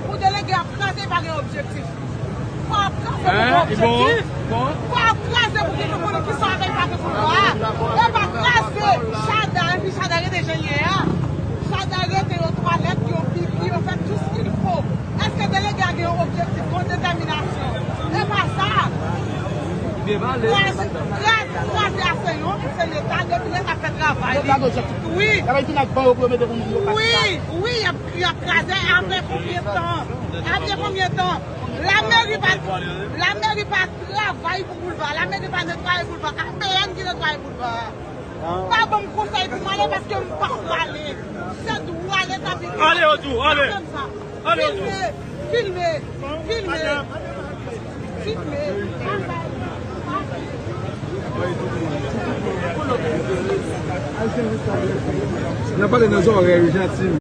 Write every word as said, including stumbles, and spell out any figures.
Pou delege ap kraze pa gen objektif. Fò ap kraze pou gen objektif. Fò ap kraze pou gen moun ki sa avè pa gen pouvwa. E pa kraze. Chada, epi Chada rete jan l ye a. Chada rete yon twalèt, yon pipi, yon fè tout ce qu'il faut. Èske delege a gen yon objektif, yon detèminasyon? E pa sa. Kraze, kraze, kraze a se yon, se Leta, depi Leta fè travay li. Wi. Wi, wi, y ap, y ap kraze avè konbyen tan? Avè konbyen tan? Lameri pa, lameri pa travay pou boulva, lameri pa netwaye boulva, A P N ki netwaye boulva. Pa ban m konsèy pou m ale paske m pa prale. Se dwa Leta vin. Ale, Odou, ale. Ale, Odou. Filme, filme, filme, filme. N ap pale nan zòrèy ou, Jeanty.